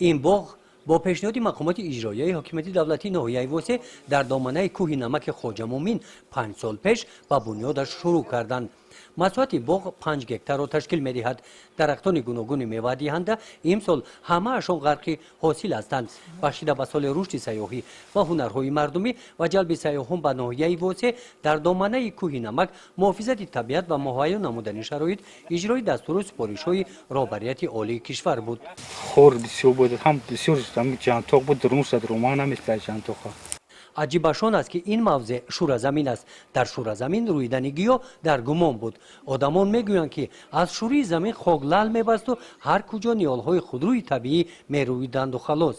Ин боғ бо пешниҳоди мақомоти иҷроияи ҳокимияти давлатии ноҳияи Восе дар доманаи кӯҳи Намаки Хоҷамумин 5 сол пеш ба бунёдаш шурӯъ карданд. Масоҳати боғ 5 гектарро ташкил медиҳад. Дарахтони гуногуни мевадиҳанда имсол ҳамаашон ғарқи ҳосил ҳастанд. Бахшида ба соли рушди сайёҳӣ ва ҳунарҳои мардумӣ ва ҷалби сайёҳон ба ноҳияи Восе, дар доманаи кӯҳи Намак муҳофизати табиат ва муҳайё намудани шароит иҷрои дастуру супоришҳои роҳбарияти олии кишвар буд. Хор бисёр буд, ҳам бисёр ҷантоқ буд, дурмуш рума наместа ҷантоқа. Аҷибаш он аст, ки ин мавзеъ шӯразамин аст. Дар шӯразамин рӯидани гиёҳ дар гумон буд. Одамон мегӯянд, ки аз шӯрии замин хок лал мебасту ҳар куҷо ниҳолҳои худрӯи табиӣ мерӯиданду халос.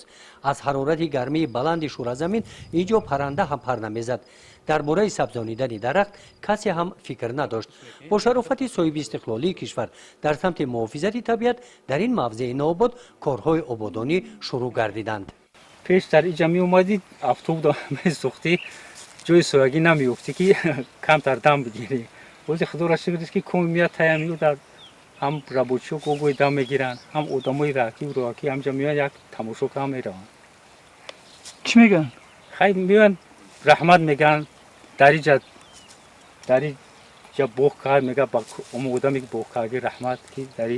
Аз ҳарорати гармии баланди шӯразамин ин ҷо парранда ҳам пар намезад. Дар бораи сабзонидани дарахт касе ҳам фикр надошт. Бо шарофати соҳиби истиқлолии кишвар дар самти муҳофизати табиат дар ин мавзеи нообод корҳои ободонӣ шурӯъ гардиданд. Пеш дар иҷа меомадӣ, автобус месӯхтӣ, ҷои соягӣ намеёфтӣ, ки камтар дам бигирӣ. Бози худоро шукр, ки коми меяд, тая меояд, ҳам рабочиҳо гогои дам мегиранд, ҳам одамои раҳкӣ роҳакӣ ҳамҷа меоянд, як тамошо кам мераванд. Чӣ мегӯянд? Хай, меоянд, раҳмат мегӯянд, дар иҷа боғ кард, мега, ба одаме ки боғ карди, раҳмат, ки дар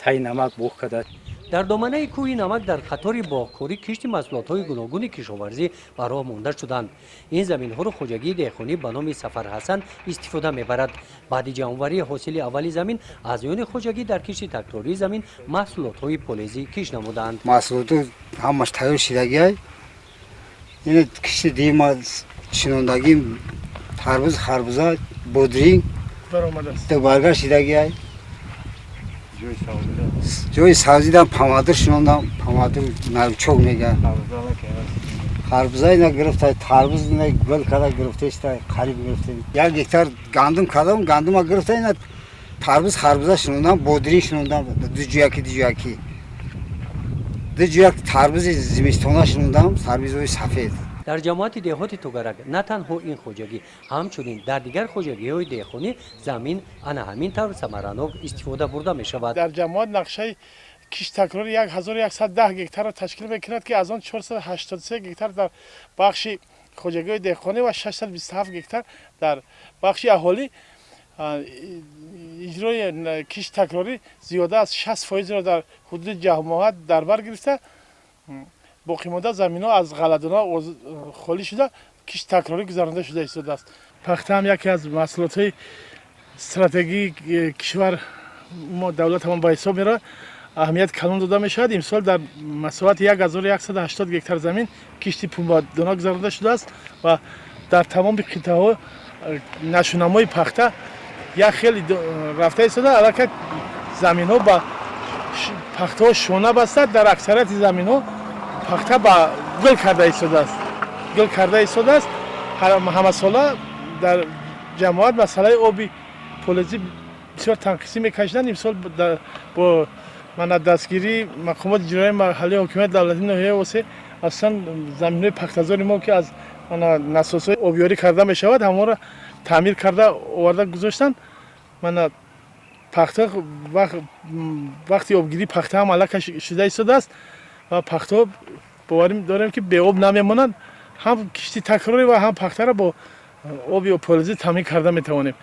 таи намак боғ карда. Дар доманаи кӯҳи Намак дар қатори боғкорӣ кишти маҳсулотҳои гуногуни кишоварзӣ ба роҳ монда шуданд. Ин заминҳоро хоҷагии деҳқонӣ ба номи Сафар Ҳасан истифода мебарад. Баъди ҷамъоварии ҳосили аввали замин, аъзоёни хоҷагӣ дар кишти такрории замин маҳсулотҳои полезӣ кишт намуданд. Маҳсулоту ҳамаш тайёр шидагиай. Ин кишти дима шинондагӣ тарбуз, харбуза, бодринг дубарга шидагиай. Ҷои сабзидам помидор шинондам, помидор новичок мега. Харбуза ина гирифта, тарбуз ина гул када гирифтеста, қариб гирифта. 1 гектар гандум кардам, гандума гирифта, ина тарбуз, харбуза шинондам, бодринг шинондам, ду ҷӯяки, ду ҷӯяки. Ду ҷӯяк тарбузи зимистона шинондам, тарбузои сафед. Дар ҷамоати деҳоти Тугарак на танҳо ин хоҷагӣ, ҳамчунин дар дигар хоҷагиҳои деҳқонӣ замин ана ҳамин тавр самаранок истифода бурда мешавад. Дар ҷамоат нақшаи кишт такрори 1110 гектарро ташкил мекунад, ки аз он 483 гектар дар бахши хоҷагиҳои деҳқонӣ ва 627 гектар дар бахши аҳолӣ. Иҷрои кишт такрорӣ зиёда аз 60 фоизро дар ҳудуди ҷамоат дар бар гирифта, боқимонда заминҳо аз ғалладона холӣ шуда, кишт такрорӣ гузаронда шуда истодааст. Пахта ҳам яке аз маҳсулотҳои стратегии кишвар мо, давлатамон ба ҳисоб меравад, аҳамият калон дода мешавад. Имсол дар масоҳати 1180 гектар замин кишти пумбадона гузаронда шудааст ва дар тамоми қитъаҳо нашунамои пахта як хел рафта истода. Аллакай заминҳо ба пахтаҳо шона баста, дар аксарияти заминҳо пахта ба гул карда истодааст, гул карда истодааст. Ҳамасола дар ҷамоат масъалаи оби полезӣ бисёр танқисӣ мекашиданд. Имсол бо мана дастгирии мақомоти иҷроияи маҳаллии ҳокимияти давлатии ноҳияи Восе, асосан заминҳои пахтазори мо, ки аз мана насосҳои обёрӣ карда мешавад, ҳамонро таъмир карда оварда гузоштанд. Мана пахта, вақти обгирии пахта ҳам аллакай шуда истодааст ва пахтаҳо, боварӣ дорем, ки беоб намемонанд. Ҳам кишти такрорӣ ва ҳам пахтаро бо оби полезӣ таъмин карда метавонем.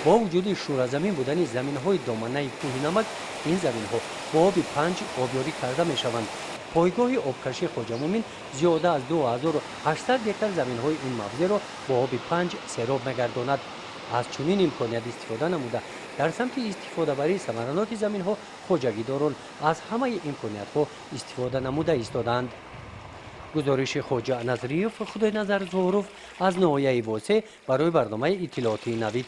Бо вуҷуди шӯразамин будани заминҳои доманаи кӯҳи Намак, ин заминҳо бо оби Панҷ обёрӣ карда мешаванд. Пойгоҳи обкашии Хоҷамумин зиёда аз 2800 гектар заминҳои ин мавзеъро бо оби Панҷ сероб мегардонад. Аз чунин имконият истифода намуда, дар самти истифодабарии самараноки заминҳо хоҷагидорон аз ҳамаи имкониятҳо истифода намуда истодаанд. Гузориши Хоҷа Назриев, Худойназар Зуҳуров аз ноҳияи Восе барои барномаи иттилоотии Навид.